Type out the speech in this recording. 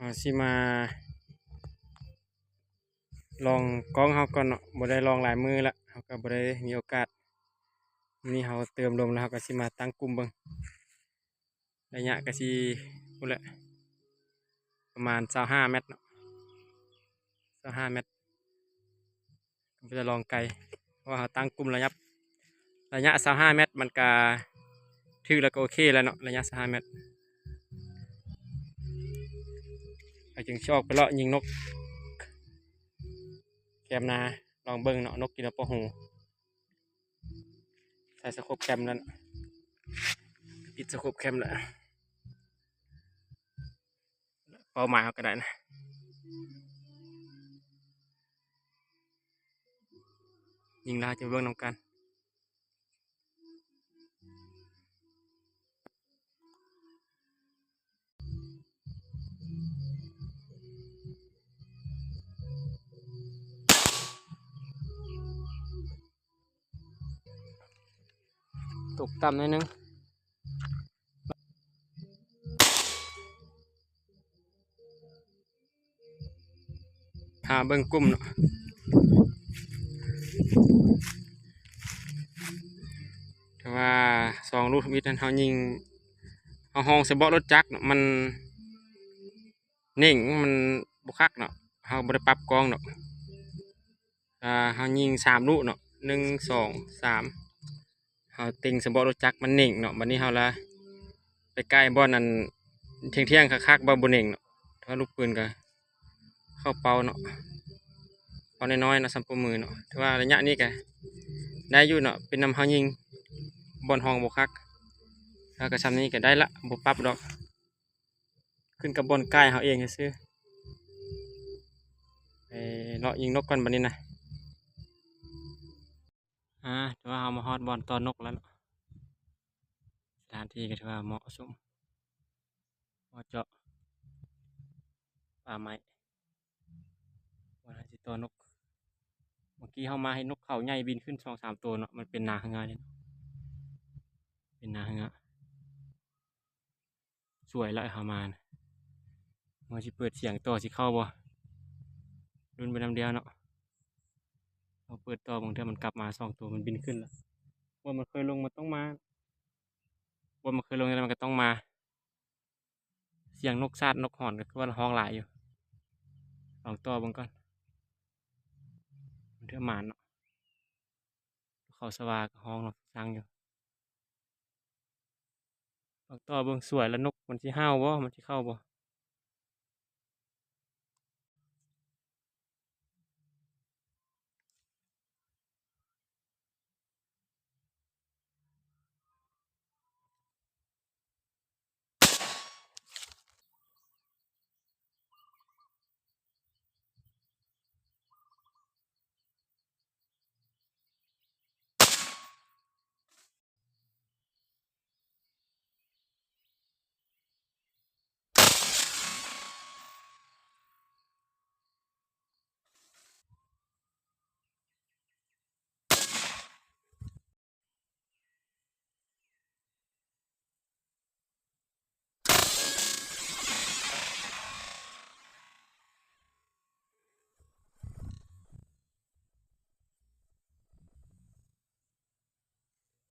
ເຮົາຊິມາລອງກ້ອງເຮົາກ່ອນເນາະ, ບໍ່ໄດ້ລອງຫຼາຍມື້ລະ, ເຮົາກໍບໍ່ໄດ້ມີໂອກາດ. ມື້ນີ້ເຮົາເຕີມລົມແລ້ວ ເຮົາກໍຊິມາຕັ້ງກຸ່ມເບິ່ງ. ໄລຍະກໍຊິພຸ້ນແຫຼະ ປະມານຊາວຫ້າແມັດເນາະ, ຊາວຫ້າແມັດ. ກໍຈະລອງໄກ ເພາະວ່າເຮົາຕັ້ງກຸ່ມໄລຍະ ໄລຍະຊາວຫ້າແມັດ ມັນກະຖືກແລ້ວ ກໍໂອເຄແລ້ວເນາະ, ໄລຍະຊາວຫ້າແມັດ. ເຮົາຈຶ່ງຊິອອກໄປເລາະຍິງນົກແຄມນາ ລອງເບິ່ງເນາະ, ນົກກິນເອົາປະຫູ. ໃສ່ສະໂຄບແຄມແລ້ວເນາະ, ຕິດສະໂຄບແຄມແລ້ວ. ເປົ້າໝາຍເຮົາກໍໄດ້ນະ, ຍິງແລ້ວຈະເບິ່ງນຳກັນ. ຕົກຕ່ຳໜ້ອຍໜຶ່ງ. ຖ້າເບິ່ງກຸ່ມເນາະ, ແຕ່ວ່າສອງລູກທຳອິດນັ້ນ ເຮົາຍິງ ເຮົາຮ້ອງສະເບາະລົດຈັກເນາະ, ມັນເໜັງ ມັນບໍ່ຄັກເນາະ, ເຮົາບໍ່ໄດ້ປັບກ້ອງດອກ. ອ່າ ເຮົາຍິງສາມລູກເນາະ, ໜຶ່ງ ສອງ ສາມ ເຮົາເຕັງສະເບາະລົດຈັກ ມັນເໜັງເນາະ. ບັດນີ້ເຮົາລະໄປໃກ້ບ່ອນອັນທ່ຽງໆຄັກໆ ບໍ່ ບໍ່ເໜັງເນາະ, ຖ້າລູກປືນກໍເຂົ້າເປົ້າເນາະ, ເປົ້ານ້ອຍໆເນາະ, ສ່ຳໂປ້ມືເນາະ. ຖືວ່າໄລຍະນີ້ກໍໄດ້ຢູ່ເນາະ, ເປັນນຳເຮົາຍິງ ບ່ອນຮ້ອງບໍ່ຄັກ, ແລ້ວກໍສ່ຳນີ້ກໍໄດ້ລະ ບໍ່ປັບດອກ. ຂຶ້ນກັບບ່ອນໃກ້ເຮົາເອງຊື່ໆ. ໄປເລາະຍິງນົກກ່ອນບັດນີ້ນະ. ອາ ຖືວ່າເຮົາມາຮອດບ່ອນຕໍ່ນົກແລ້ວເນາະ, ສະຖານທີ່ກໍຖືວ່າເໝາະສົມ, ເໝາະເຈາະປ່າໄມ້ ບ່ອນເຮົາຊິຕໍ່ນົກ. ເມື່ອກີ້ເຮົາມາເຫັນນົກເຂົາໃຫຍ່ບິນຂຶ້ນສອງສາມໂຕເນາະ, ມັນເປັນນາເຮືອເດ້, ເປັນນາເຮືອ. ສວຍລະເຮົາມານະ, ວ່າຊິເປີດສຽງຕໍ່ຊິເຂົ້າບໍ່, ລຸ້ນໄປນຳດຽວເນາະ. ເຮົາເປີດຕໍ່ບາງເທື່ອມັນກັບມາສອງໂຕ, ມັນບິນຂຶ້ນລະ. ບ່ອນມັນເຄີຍລົງມັນຕ້ອງມາ, ບ່ອນມັນເຄີຍລົງແລ້ວມັນກໍຕ້ອງມາ. ສຽງນົກສາດນົກຫອນກໍຄືວ່າຮ້ອງຫຼາຍຢູ່, ລອງຕໍ່ເບິ່ງກ່ອນ, ບາງເທື່ອໝານເນາະ. ເຂົາສະຫວ່າກໍຮ້ອງນຳສັງຢູ່. ລອງຕໍ່ເບິ່ງສວຍລະນົກມັນຊິຫ້າວບໍ່, ມັນຊິເຂົ້າບໍ່.